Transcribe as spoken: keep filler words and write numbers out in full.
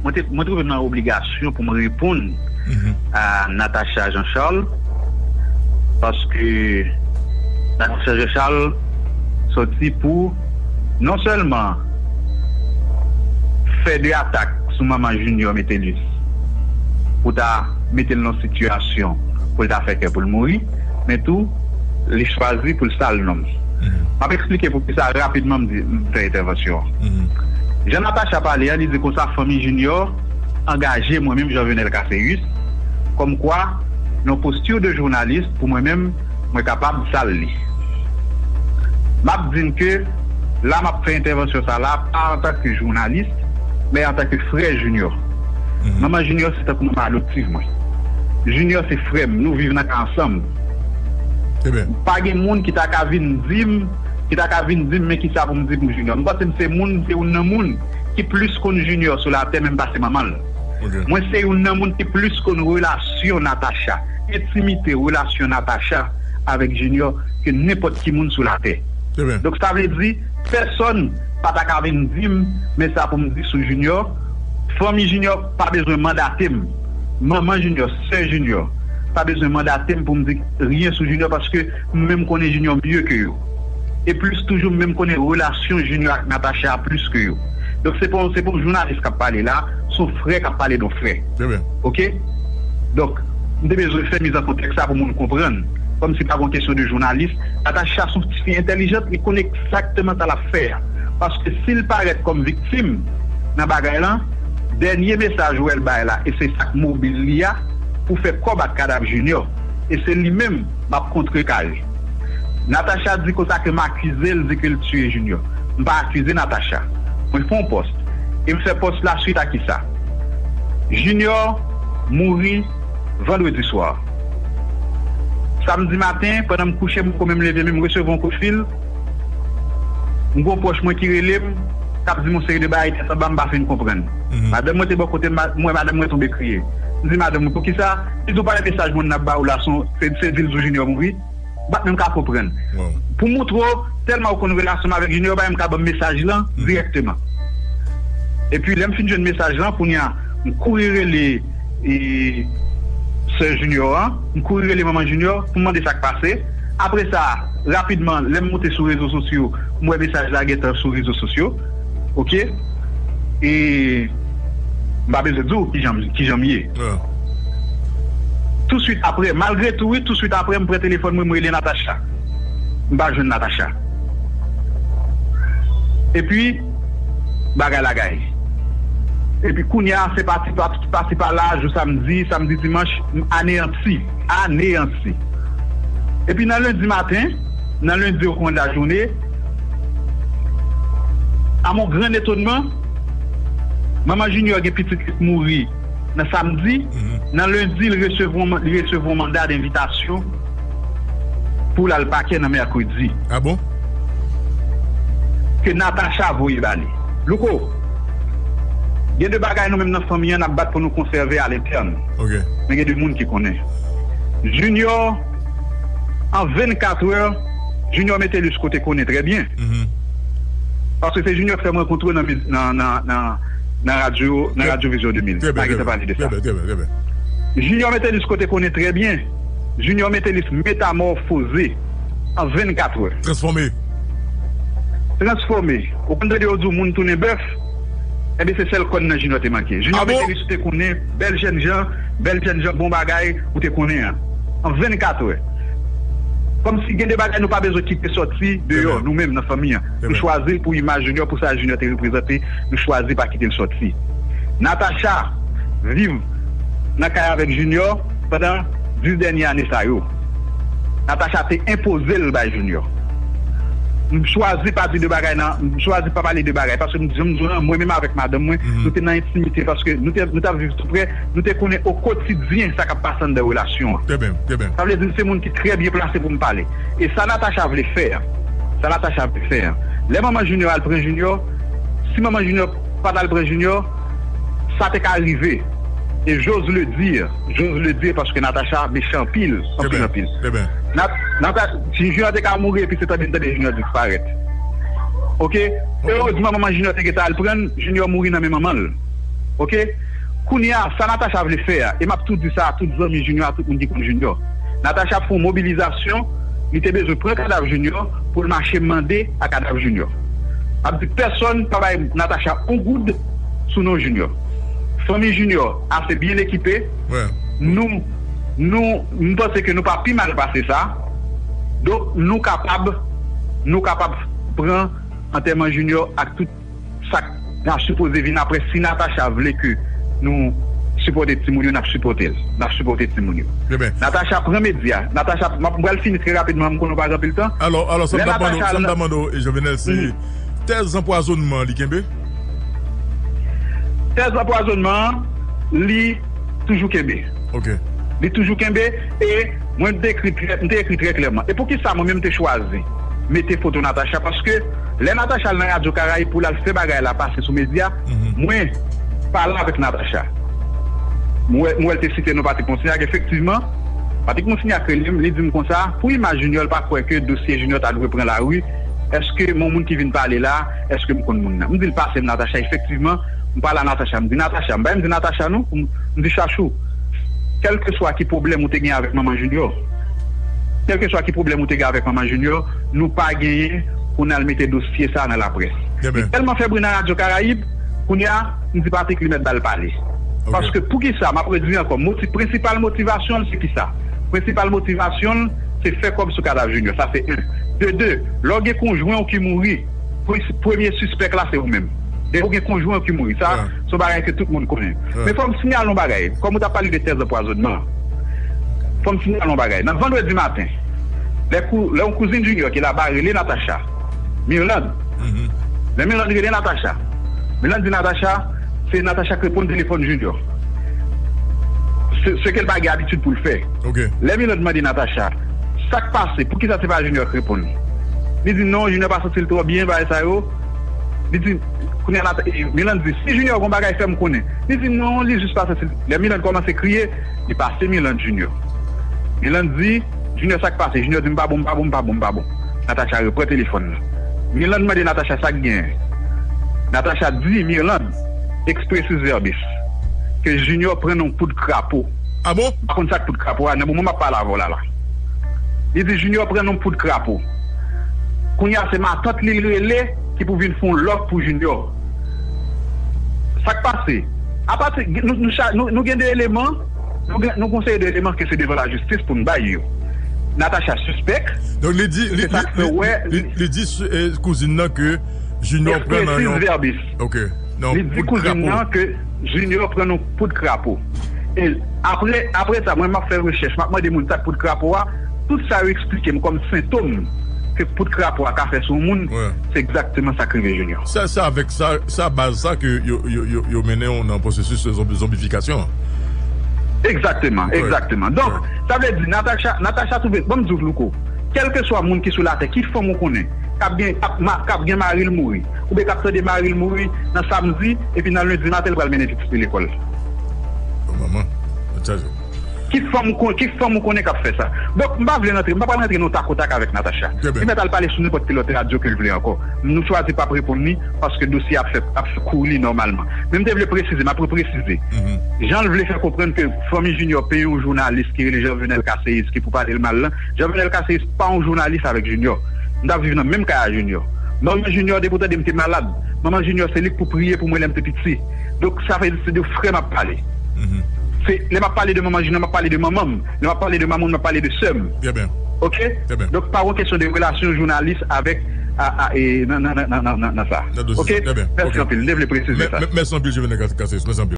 mwen te, mwen twouve m nan obligasyon pou mwen reponn a Natacha Jean Charles, paske Natacha Jean Charles soti pou non sèlman fè de atak sou manman Junior Metellus, pou ta mete l nan sitiyasyon pou l ta fè kè pou l mouri, men tou, li chwazi pou l sal non m. M ap eksplike poukisa rapidman m di, m fè entèvansyon an. Jan Natacha pale a, li di konsa fanmi Junior angaje mwen menm Jean Venel Casséus, kòmkwa, nan postir de jounalis, pou mwen menm, mwen kapab sal li. M ap di n ke la m ap fè entèvansyon sa la, pa antanke jounalis, men antanke frè Junior. Manman Junior se tankou manman adoptif mwen. Junior se frè m, nou viv nan kay ansanm. Pa gen moun ki ta ka vin di m, ki ta ka vin di m, men kisa pou m di pou Junior. M panse m se moun, se youn nan moun ki plis konn Junior sou latè, menm pase manman l. Mwen se youn nan moun ki plis konn relasyon Natacha, entimite relasyon Natacha avèk Junior ke nenpòt ki moun sou latè. Donk, sa vle di, pèsonn pa ta ka vin di m, men sa pou m di sou Junior. Fanmi Junior pa bezwen mandate m. Manman Junior, sè Junior, pa bezwen mandate m pou m di ryen sou Junior, paske m menm konnen Junior mye ke yo. E plis toujou, m menm konnen relasyon Junior ak Natacha a plis ke yo. Donk, se pa, se pa yon jounalis k ap pale la, se yon frè k ap pale de yon frè. Oke? Donk, m te bezwen fè mizankontèks sa pou moun konprann. Kòmsi pa gon kesyon de jounalis. Natacha se yon tifi entèlijant, li konnen egzakteman sa l ap fè a. Paske si l parèt kòm viktim nan bagay lan, dènye mesaj ou wè l bay la, e se sa k mobil li a, pou fè kòb ak kadav Junior. E se li menm m ap kontrekare. Natacha di konsa ke m akize l, di ke l tiye Junior. M pa akize Natacha. Mwen fè yon pòs. E m fè pòs la swit a kisa? Junior mouri vandredi swa. Samdi maten, pandan m kouche, m poko menm leve, men m resevwa yon kout fil. M gon pwòch mwen ki rele m, k ap di m yon seri de bagay tèt anba, m pa fin konprann. Madanm mwen te bò kote m, m wè madanm mwen tonbe kriye. M di madanm mwen, "Poukisa?" Li di, "Ou pa wè mesaj moun nan ap ba ou la, se, se di l di w Junior mouri." M pa t menm ka konprann. Pou moutre w, tèlman ou konn relasyon m avèk Junior, ou pa menm ka ban m mesaj lan dirèkteman. Epi, lè m fin jwenn mesaj lan, kounye a, m kouri rele e, sè Junior an, m kouri rele manman Junior pou m mande sa k pase. Apre sa, rapidman, lè m moute sou rezo sosyo, m wè mesaj la gentan sou rezo sosyo. Oke? E m pa bezwen di w kijan, kijan m ye. Touswit apre, malgre tou, wi, touswit apre, m pran telefòn mwen, m rele Natacha. M pa jwenn Natacha. Epi, bagay la gaye. Epi kounye a, se pati, pati, pati pa la, jou samdi, samdi, dimanch, m aneyanti, aneyanti. Epi nan lendi maten, nan lendi au cours de la journée, à mon grand étonnement, manman Junior gen pitit li k mouri nan samdi, nan lendi, li resevwa, li resevwa yon manda denvitasyon pou l al pakè nan mèkredi. Ah bon? Ke Natacha voye ba li. Louko, gen de bagay nou menm nan fanmi an n ap bat pou nou konsève alentèn. Men gen de moun ki konnen. Junior, an vennkat è, Junior Metellus ke w te konnen trè byen. Paske se Junior k fè m rankontre w nan, nan, nan, nan, nan radyo, nan Radyo Vizyon de mil. Pa gentan pale de sa. Junior Metellus ke w te konnen trè byen. Junior Metellus metamòfoze an vennkat è. Transfòme. Transfòme. Ou konn tande yo di w moun tounen bèf? Ebyen, se sèl kòn nan Junior te manke. Junior Metellus ou te konnen, bèl jènjan, bèl jènjan, bon bagay, ou te konnen an. An vennkat è. Kòmsi gen de bagay nou pa bezwen kite sòti deyò, nou menm nan fanmi an. Nou chwazi l pou imaj Junior, pou sa Junior te reprezante, nou chwazi pa kite l sòti. Natacha viv nan kay avèk Junior pandan dis dènye ane sa yo. Natacha te enpoze l bay Junior. M chwazi pa di de bagay nan, m chwazi pa pale de bagay, paske m di, m di w lan, mwen menm avèk madanm mwen, nou te nan entimite, paske nou te, nou t ap viv tou prè, nou te konnen o kotidyen sa k ap pase anndan relasyon an. Sa vle di, m se moun ki trè byen plase pou m pale. E sa Natacha vle fè a, sa Natacha vle fè a, lè manman Junior al pran Junior, si manman Junior pa t al pran Junior, sa te ka rive. E j'ose le dire, j'ose le dire, paske Natacha mechan anpil, anpil, anpil. Nat-, Nata-, si Junior te ka mouri, epi se tande n tande Junior disparèt. Oke? Erezman, manman Junior te gentan al pran l, Junior mouri nan men manman l. Oke? Kounye a, sa Natacha vle fè a, e m ap tou di sa a tout zanmi Junior, a tout moun ki konn Junior. Natacha ap fè yon mobilizasyon, li te bezwen pran kadav Junior pou l mache mande a kadav Junior. M ap di pèsonn pa bay Natacha yon goud sou non Junior. Fanmi Junior ase byen ekipe. Nou, nou, m panse ke nou pa pi mal pase sa. Donk, nou kapab, nou kapab pran antèman Junior ak tout sa k ap sipoze vin apre si Natacha vle ke nou sipòte timoun yo, n ap sipòte l. N ap sipòte timoun yo. Natacha pran medya. Natacha, m ap, m pral fini trè rapidman, m konnen w pa gen anpil tan. Alò, alò, sa m t ap mande w, sa m t ap mande w, Jovenel, se tèz anpwazonnman an, li kenbe? Tèz anpwazonnman an, li toujou kenbe. Li toujou kenbe e mwen m te ekri trè, m te ekri trè klèman. E poukisa mwen menm m te chwazi mete foto Natacha? Paske lè Natacha al nan Radyo Karayib pou l al fè bagay la pase sou medya, mwen pale avèk Natacha. M wè, m wè l te site non Patrick Monsignac, efektivman. Patrick Monsignac rele m, li di m konsa, pou imaj Junior, l pa kwè ke dosye Junior ta dwe pran lari, èske m yon moun ki vin pale la, èske m konn moun nan? M di l pase m Natacha, efektivman, m pale a Natacha, m di Natacha, m pa menm di Natacha non, m di Chachou, kèlkeswa ki pwoblèm ou te gen avèk manman Junior, kèlkeswa ki pwoblèm ou te gen avèk manman Junior, nou pa genyen pou n al mete dosye sa a nan laprès. Li tèlman fè bri nan Radyo Karayib, kounye a, m di Patrick li mèt ba l pale. Paske poukisa, m ap redi ankò, moti-, prensipal motivasyon l se kisa? Prensipal motivasyon l se fè kòb sou kadav Junior, sa se en. De de, lè w gen konjwen w ki mouri, pre-, premye sispèk la se ou menm. Depi w gen konjwen w ki mouri, sa se yon bagay ke tout moun konnen. Men fò m siyale yon bagay, kòm ou t ap pale de tèz anpwazonnman, fò m siyale yon bagay. Nan vandredi maten, lè kou-, lè yon kouzin Junior ki laba rele Natacha, Mirlande. Lè Mirlande rele Natacha, Mirlande di Natacha, se Natacha k reponn telefòn Junior. Se, se ke l pa gen abitid pou l fè. Lè Mirlande mande Natacha, sa k pase, poukisa se pa Junior k reponn? Li di non, Junior pa santi l twò byen, bagay sa yo. Li di, kounye a Nat-, e, Mirlande di, si Junior gon bagay, fè m konnen. Li di non, li jis pa santi l. Lè Mirlande kòmanse kriye, li pase Mirlande Junior. Mirlande di, Junior, sa k pase? Junior di, m pa bon, m pa bon, m pa bon, m pa bon. Natacha repran telefòn nan. Mirlande mande Natacha sa k genyen. Natacha di Mirlande, expressis verbis, ke Junior pran nan yon poud krapo. Ah bon? M pa konn sa k poud krapo a, nan moman m ap pale avè w la la. Li di Junior pran nan yon poud krapo. Kounye a se matant li l rele ki pou vin fè yon lòk pou Junior. Sa k pase? Apati, nou, nou, cha-, nou, nou gen de eleman, nou gen, nou gen yon seri de eleman ke se devan lajistis pou n bay yo. Natacha sispèk. Donk, li di, li, li, li, li, li di, eh, kouzin nan ke Junior pran nan yon... Expressis verbis. Ok. Li di kouzin nan ke Junior pran yon poud krapo. E apre, apre sa, mwen, m ap fè rechèch, m ap mande moun sa k poud krapo a. Tout sa yo eksplike m kòm sentòm ke poud krapo a ka fè sou yon moun, se egzakteman sa k rive Junior. Sa, sa avèk sa, sa baz sa ke yo, yo, yo, yo mennen w nan pwosesis zonbi-, zonbifikasyon an. Egzakteman, egzakteman. Donk, sa vle di, Natacha, Natacha twouve, ban m di w, Louko, kèlkeswa moun ki sou latè, ki fanm ou konnen, k ap gen, k ap ma-, k ap gen mari l mouri, oubyen k ap tande mari l mouri nan samdi, epi nan lendi maten, l pral mennen pitit li lekòl. Bon, manman, mwen chaje. Ki fanm ou kon-, ki fanm ou konnen k ap fè sa? Donk, m pa vle rantre, m pa pral rantre nan takotak avèk Natacha. Li mèt al pale sou nenpòt ki lòt radyo ke l vle ankò. Nou chwazi p ap reponn li, paske dosye a ap fè, ap kouri nòmalman. Men m te vle presize, m ap represize. Jan l vle fè konprann ke fanmi Junior peye yon jounalis ki rele Jean Venel Casséus ki pou pale l mal lan, Jean Venel Casséus pa yon jounalis avèk Junior. M t ap viv nan menm kay a Junior. Manman Junior, depi w tande m te malad, manman Junior se li k pou priye pou mwen lè m te piti. Donk, sa vle di se de frè m ap pale. Se, lè m ap pale de manman Junior, m ap pale de manman m. Lè m ap pale de manman m, m ap pale de sè m. Oke? Donk, pa yon kesyon de relasyon jounalis avèk, a, a, e, nan, nan sa. Oke? Mèsi anpil. M te vle presize sa. Mèsi anpil, Jovenel Cas-, Casséus. Mèsi anpil.